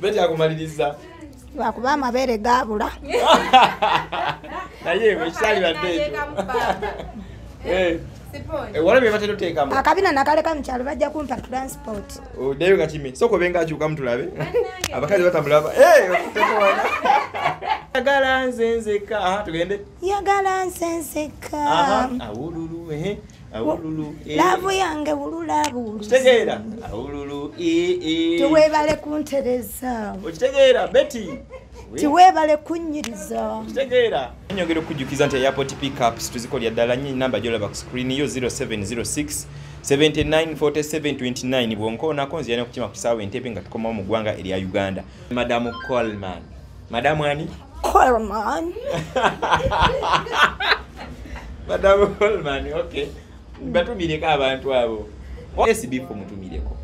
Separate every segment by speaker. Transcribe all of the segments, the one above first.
Speaker 1: Betty akumaliriza.
Speaker 2: Lwakuba amabeere gaabula.
Speaker 1: Naye ekisali badde ekyo. Wala bye batera oteekamu.
Speaker 2: Akabina nakaleka mu kyalo bajja kumpa transport.
Speaker 1: Oddeyo kakime. Sooka obe ng'akyukamu tulabe. Abakazi batamulaba. Yagala nze nzekka. Tugende.
Speaker 2: Yagala nze nzekka.
Speaker 1: Awululu awululu.
Speaker 2: Laavu yange wulula bulu.
Speaker 1: Kitegeera. Awululu.
Speaker 2: Tiweebale kuntereza.
Speaker 1: Okitegeera Betty.
Speaker 2: Tiweebale kunnyiriza.
Speaker 1: Kitegeera. Nyongera okujjukiza nti airport pickups tuzikolera ddala nnyo namba gy'olaba ku screen yo 0706 79 47 29 bw'onkoonako nzija n'okukima ku kisaawe Entebbe nga tukomawo mu ggwanga erya Uganda. Madamu Coleman. Madamu ani?
Speaker 2: Coleman.
Speaker 1: Madamu Coleman, okay. Batumireko abantu abo. SB4 mutumireko.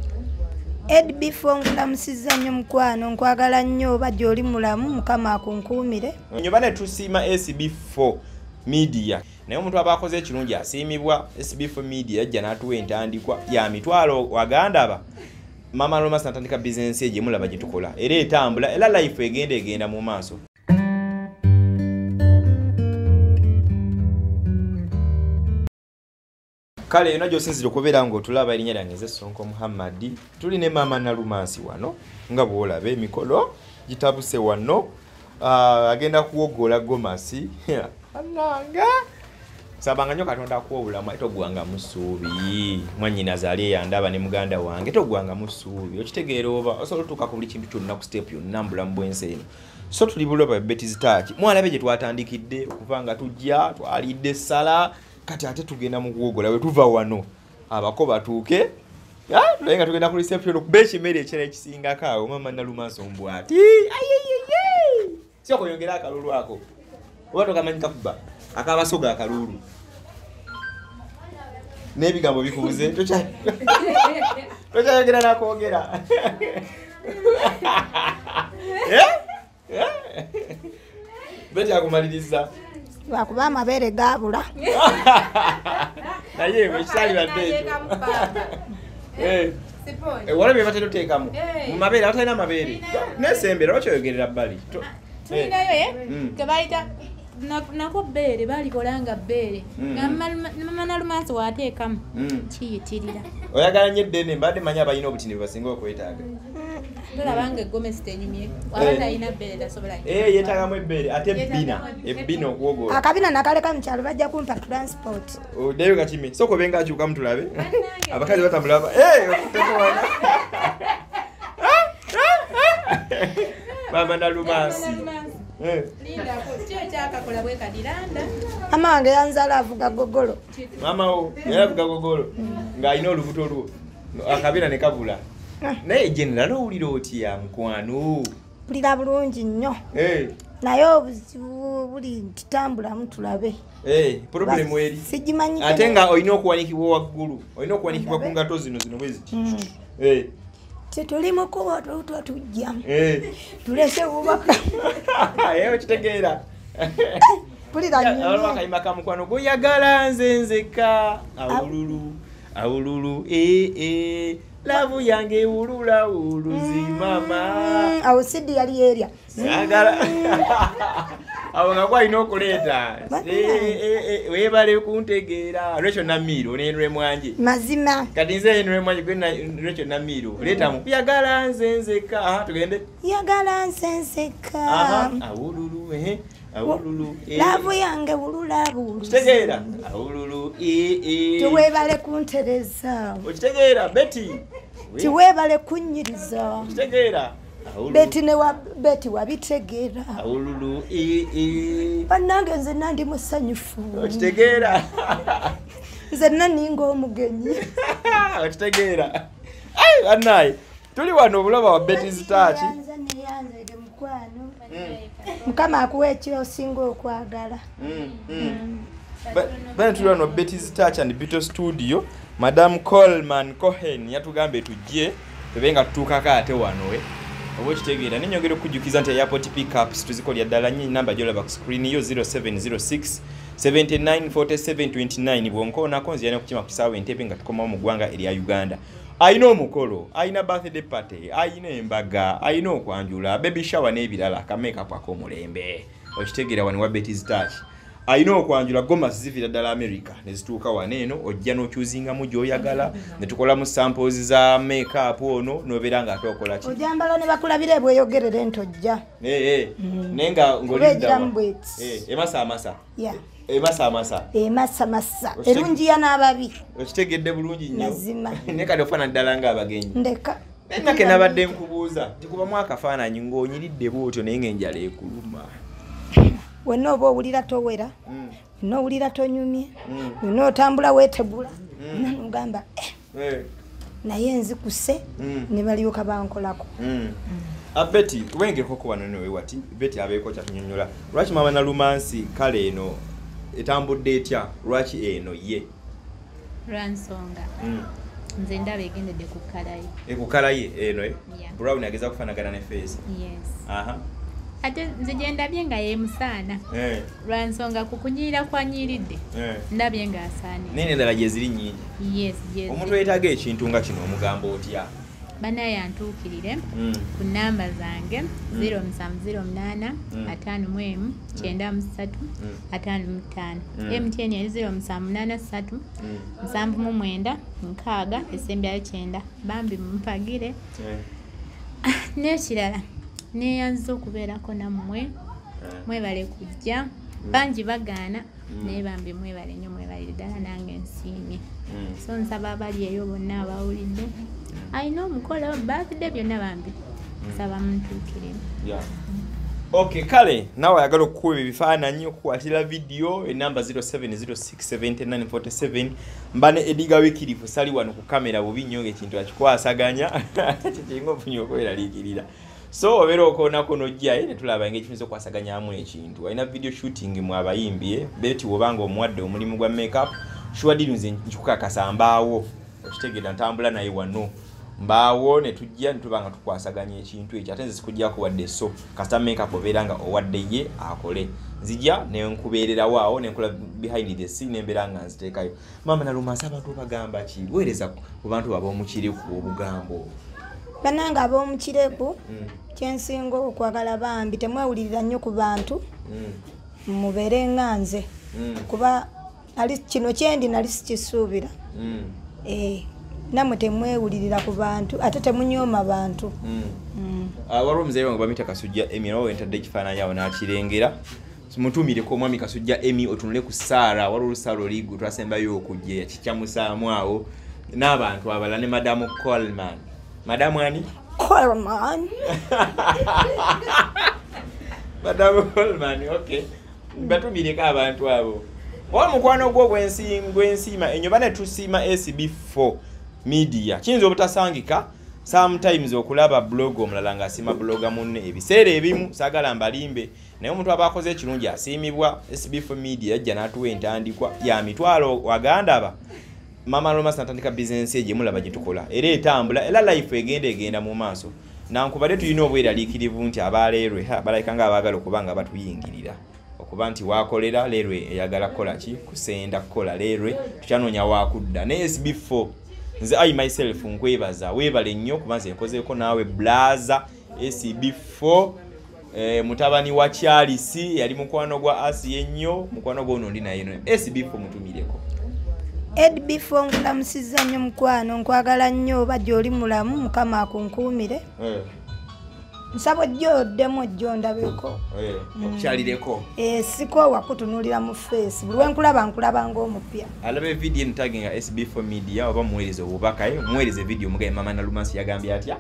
Speaker 2: SB4 nkulamusizza nnyo mukwano, nkwagala nnyo oba gy'oli mulamu, Mukama akunkuumire.
Speaker 1: Nnyo bane tusiima SB4 Media. Naye omuntu aba akoze ekirungi asiimibwa. SB4 Media yajja n'atuwa entandikwa ya mitwalo wagandaba. Mama Romance natandika bizinensi ye gye mulaba gye tukola. Era etambula, era life egenda egenda mu maaso. Kale yonna gy'osinzira okubeera ng'otulaba erinnya lyange nze Sonko Muhammad. Tuli ne Maama Nalumansi wano nga bw'olaba emikolo gitabuse wano. Agenda kuwogola gomasi. Annange nsabanga nnyo Katonda akuwa obulamu ate toggwangamu ssuubi. Mwannyinaze ali eyandaba ne muganda wange toggwangamu ssuubi. Okitegeera oba osobola otuuka ku buli kintu kyonna ku step yonna mu bulamu bw'ensi eno. So tuli buloba Betty's Touch. Mwalabe gye twatandikidde okuva nga tujja twalidde essala. Kati ate tugenda mu kuwogola we tuva wano abako batuuke tulabe nga tugenda ku reception okuba ekimere ekirala ekisingako awo. Maama Nalumansi ombwati sooka oyongere akalulu ako oba tokamanyi kakuba akabasoga akalulu n'ebigambo bikubuze tokyayogera nakwogera. Betty akumaliriza.
Speaker 2: Lwakuba amabeere gaabula.
Speaker 1: Naye ekisali badde ekyo. Wala bye batera oteekamu mu mabeere abatalina amabeere nesembera lwaki oyogerera bbali?
Speaker 3: Tulinayo kebayita nako bbeere balikola nga bbeere nga Mama Nalumansi waateekamu kiyitirira.
Speaker 1: Oyagala nnyo eddene mbadde mmanyi abalina obutini bwe basinga okwetaaga.
Speaker 3: Tolaba nga eggomesi tenyumye waba talina bbeere tasobola.
Speaker 1: Yeetaagamu ebbeere ate ebbina ebbina okuwogola.
Speaker 2: Akabina nakaleka mu kyalo bajja kumpa transport.
Speaker 1: Oddeyo kakime. Sooka obe ng'akyukamu tulabe. Abakazi batamulaba. Maama Nalumansi.
Speaker 2: Mama wange yanzaala avuga gogolo.
Speaker 1: Maama wo yali avuga gogolo ng'alina olubuto lwo akabina ne kabula. Naye General owulira otya mukwano?
Speaker 2: Mpulira bulungi nnyo. Naye obuzibu buli nti tambulamu tulabe.
Speaker 1: Problem eri.
Speaker 2: Sigimanyi.
Speaker 1: Ate nga olina okuwanikibwa waggulu. Olina okuwanikibwa ku ngato zino zino bwe ziti.
Speaker 2: Tetuli mu kkubo tujja. Tulese bubaka.
Speaker 1: Okitegeera.
Speaker 2: Mpulira nnyo.
Speaker 1: Waliwo akayimba ka mukwano goyagala nze nzekka. Awululu awululu laavu yange ewulula wuluzi mama.
Speaker 2: Awo Sidi yali erya.
Speaker 1: Yagala. Awo nga gwalina okuleeta. Weebale kuntegeera. Rachel Namiiro ne Mwanje.
Speaker 2: Mazima.
Speaker 1: Kati nze Henry Mwanje gwe Rachel Namiiro. Leetamu. Yagala nze nzekka. Tugende.
Speaker 2: Yagala nze nzekka.
Speaker 1: Awululu awululu.
Speaker 2: Laavu yange wulula buluzi.
Speaker 1: Kitegeera. Awululu.
Speaker 2: Tiweebale kuntereza.
Speaker 1: Okitegeera Betty.
Speaker 2: Tiweebale kunnyiriza.
Speaker 1: Okitegeera.
Speaker 2: Betty ne wa Betty wabitegeera.
Speaker 1: Awululu.
Speaker 2: Bannange nze nna ndi musanyufu.
Speaker 1: Okitegeera.
Speaker 2: Nze nna ninga omugenyi.
Speaker 1: Okitegeera. Bannaye tuli wano obulaba wa Betty's Touch.
Speaker 2: Mukama akuwa ekyosinga okwagala.
Speaker 1: Bane tuli wano Betty's Touch and Beauty Studio. Madam Coleman Cohen yatugambye tujje tube nga tutuukako ate wano oba okitegeera. Nenyongera okujjukiza nti airport pickups tuzikolera ddala nnyo namba gy'olaba ku screen yo 0706 79 47 29 bw'onkoonako nzija n'okukima ku kisaawe Entebbe nga tukomawo mu ggwanga erya Uganda. Ayina omukolo, ayina birthday party, ayina embaga, ayina okwanjula, baby shower n'ebirala, ka makeup ak'omulembe. Okitegeera wano wa Betty's Touch. Ayina okwanjula, gomasi ziviira ddala America ne zituuka wano eno, ojja n'okyuzingamu gy'oyagala, ne tukolamu samples za makeup ono, n'obeera ng'ate okola ki?
Speaker 2: Ojambala ne bakulabira ebweyogerere nti ojja.
Speaker 1: Naye nga
Speaker 2: ng'oli bweti.
Speaker 1: Emasamasa. Emasamasa.
Speaker 2: Emasamasa. Erungiya n'ababi.
Speaker 1: Okitegedde bulungi nnyo.
Speaker 2: Mazima.
Speaker 1: Naye kati ofaanana ddala ng'abagenyi.
Speaker 2: Ndeka.
Speaker 1: Nake nabadde nkubuuza, tikubamu akafaananyi ng'onyiridde bw'otyo naye ng'enjala ekuluma.
Speaker 2: Wenna oba owulira towera, wenna owulira tonyumye, wenna otambula weetegula, nogamba naye nzikuse ne balyoka bankolako.
Speaker 1: Betty, wengereko ku wano newe wati, Betty abeeko kyatunyonnyola. Lwaki Maama Nalumansi kale eno etambudde etya? Lwaki eno ye?
Speaker 3: Lwansonga. Nze ndaba egendedde ku kkala ye.
Speaker 1: Ku kkala ye eno, Brown ageza kufaanagana ne face.
Speaker 3: Yes. Ate nze gye ndabye nga yeemusaana. Lwansonga ku kunyirira kwanyiridde, ndabye ng'asaanira.
Speaker 1: Naye n'endala gye ziri nnyingi.
Speaker 3: Yes, gye ziri.
Speaker 1: Omuntu yeetaaga ekintu nga kino omugamba otya?
Speaker 3: Banaye antuukirire ku nnamba zange 0708 51 93 55. MTN eri 0783 79 60 esembyayo 9. Bambi mumpagire. N'ekirala neeyanziza okubeerako nammwe, mwebale kujja, bangi bagaana, naye bambi mwebale nnyo, mwebalire ddala, nange nsiimye. So nsaba abali eyo bonna abawulidde, alina omukolo, birthday byonna bambi, nsaba muntuukirire.
Speaker 1: Okay, kale nawe ayagala okukuba ebifaananyi, okukwatira vidiyo, enamba 07067947 mba ne Ediga Wikirifu sali wano ku kamera bubi nnyo ng'ekintu akikwasaganya kikinga ofunye okweraliikirira. So obeera okoonako n'ojja ne tulaba engeri kiyinza okwasaganyaamu ekintu. Alina video shooting mu abayimbi, Betty bw'obanga omuwadde omulimu gwa makeup, sure deal nze nkikukakasa mbaawo. Okitegeera ntambula naye wano. Mbaawo ne tujja ne tuba nga tukwasaganya ekintu ekyo, ate nze sikuggyako wadde so kasita makeup obeera nga owadde ye akole. Nzija ne nkubeererawo awo ne nkola behind the scene ne mbeera nga nziteekayo. Maama Nalumansi abantu bagamba ki? Weereza ku bantu ab'omukireku obugambo.
Speaker 2: Bannange ab'omukireku, kyensinga okwagala bambi temwewulirira nnyo ku bantu, mubeere nga nze. Kuba ali kino kyendi nali sikisuubira. Nammwe temwewulirira ku bantu ate temunyooma bantu.
Speaker 1: Waliwo omuzeeyi wange bamuyita Kasujja Emmy, nawe wentadde ekifaananyi awo n'akirengera. Mutuumireko omwami Kasujja Emmy, otunule ku Saara, waliwo olusaalo oligu twasembayo okujja yakikyamusaamu awo n'abantu abalala ne Madamu Coleman. Madamu ani?
Speaker 2: Coleman.
Speaker 1: Madamu Coleman, okay. Batumireko abantu abo. Oba mukwano gwo gwensiima enyo bane tusiima SB4 Media. Kiyinza obutasangika sometimes okulaba blog omulala ng'asiima blogger munne ebiseera ebimu, saagala mbalimbe, naye omuntu aba akoze ekirungi asiimibwa. SB4 Media yajja n'atuwa entandikwa ya mitwalo wagandaba. Maama Nalumansi natandika bizinensi ye gye mulaba gye tukola era etambula era life egenda mu maaso. Nankubadde tulina obweraliikirivu nti abaleerwe balabika ng'abaagala okuba nga batuyingirira, okuba nti waakolera leerwe eyagala kukola ki, kusenda kukola leerwe, tukyanoonya waakudda. Naye SB4 nze I myself nkwebaza, weebale nnyo kuba nze nkozeeko naawe Blaza SB4, mutabani wa Charles yali mukwano gwa Asi ennyo, mukwano gwono ndi naye eno. SB4 mutumireko.
Speaker 2: SB4 nkulamusizza nnyo mukwano, nkwagala nnyo, oba gy'oli mulamu, Mukama akunkuumire. Nsaba ojje oddemu ojje ondabeko.
Speaker 1: Okukyalireko.
Speaker 2: Sikoowa kutunuulira mu feesi, buli lwe nkulaba nkulaba ng'omupya.
Speaker 1: Alaba evidiyo eno taginga SB4 Media oba muweereze obubaka, muweereze evidiyo mugaye Maama Nalumansi yagambye atya?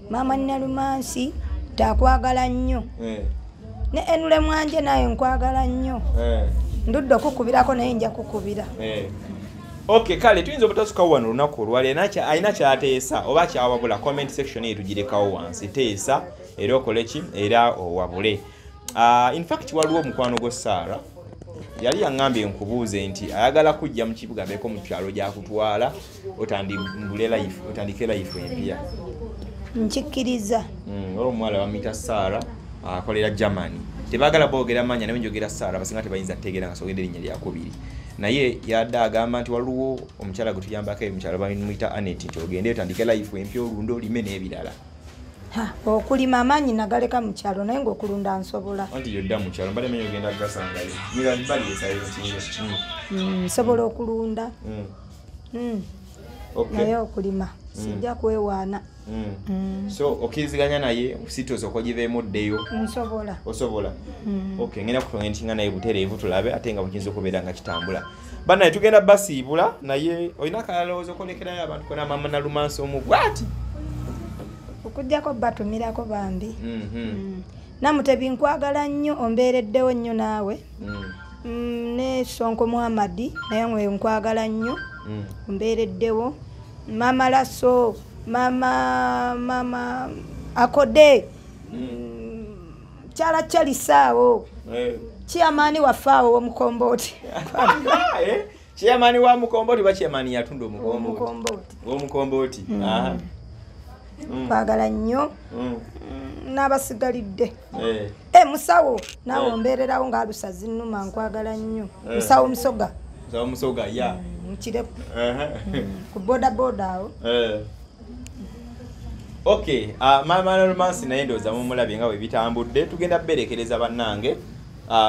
Speaker 2: Maama Nalumansi takwagala nnyo. Ne Enule Mwanje naye nkwagala nnyo. Ndudde okukubirako naye nja kukubira.
Speaker 1: Okay, kale tuyinza obutasuka wano olunaku olwaleero, alina kyateesa oba kyawabula, comment section eyo tugirekawo wansi, teesa era okole ki era owabule. In fact waliwo omukwano gwo Saara yali yaŋŋambye nkubuuze nti ayagala kujja mu kibuga abeeko mu kyalo gy'akutwala otandike life empya.
Speaker 2: Nkikkiriza.
Speaker 1: Waliwo omuwala bamuyita Saara akolera Germany. Tebaagala boogera mannya naye njogera Saara, abasinga tebayinza kutegeera nga sogedde erinnya lyakubiri. Naye yadde agamba nti waliwo omukyala gwe tuyambako omukyala bamuyita Anet, nti ogende otandike life empya, olunde, olime n'ebirala.
Speaker 2: Okulima amaanyi nagaleka mu kyalo, naye ng'okulunda nsobola.
Speaker 1: Anti yodda mu kyalo, mbadde manyi ogenda kugasangayo.
Speaker 2: Nsobola okulunda, naye okulima sijja kwewaana.
Speaker 1: So okkiriziganya naye sitosooka ogiveemu oddeyo?
Speaker 2: Nsobola.
Speaker 1: Osobola? Okay, ngenda kutongentinga naye butereevu tulabe ate nga bukiyinza okubeera nga kitambula. Bannaye tugenda basiibula, naye olina akalowoozo kolekerayo abantu kona mama Nalumansi omu bwati?
Speaker 2: Okujjako batumirako bambi. Namutebi nkwagala nnyo, ombeereddewo nnyo naawe. Ne Sonko Muhammadi naye nkwagala nnyo, ombeereddewo. Mama Laso, mama Akode, kyala kyalisaawo, chairman waffe awo w'omukombooti.
Speaker 1: Chairman wa mukombooti oba chairman yatunda omukombooti? Omukombooti.
Speaker 2: Kwagala nnyo n'abasigalidde. Musawo naawe ombeererawo ng'alusa zinnuma, nkwagala nnyo. Musawo Musoga.
Speaker 1: Musawo Musoga, ya.
Speaker 2: Mukireku ku boda boda awo.
Speaker 1: Okay, mama Nalumansi naye ndowooza mumulabye nga bwe bitambudde. Tugenda berekereza bannange.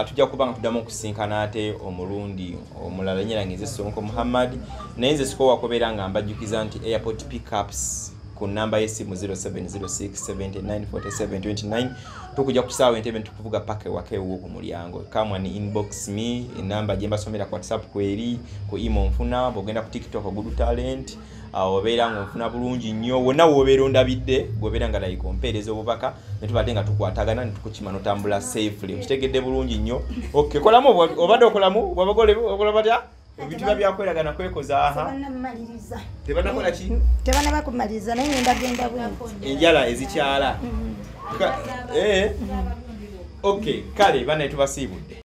Speaker 1: Tujja kuba nga tuddamu okusinkana ate omulundi omulala. Erinnya lyange nze Sonko Muhammad, naye nze sikowa kubeera nga mbajjukiza nti airport pickups ku namba y'essimu 0706 794729, tukujja ku ssaawa Entebe tukuvuga paka ewaka ewuwo ku mulyango. Come and inbox me, enamba gye mbasomera ku WhatsApp kweri, ku imo nfuna, bw'ogenda ku TikTok Good Talent obeera nga onfuna bulungi nnyo. Wonna w'obeera ondabidde, gwobeera nga like ompeereza obubaka ne tubadde nga tukwatagana ne tukukima n'otambula safely. Okitegedde bulungi nnyo? Okay, kolamu obadde okolamu bwabagole okola batya? Ebintu biba byakweragana kwekoza. Aha, tebanakola ki?
Speaker 2: Tebanaba kumaliriza, naye ngenda genda bwenti.
Speaker 1: Enjala ezikyala. Okay, kale banaye tubasiibudde.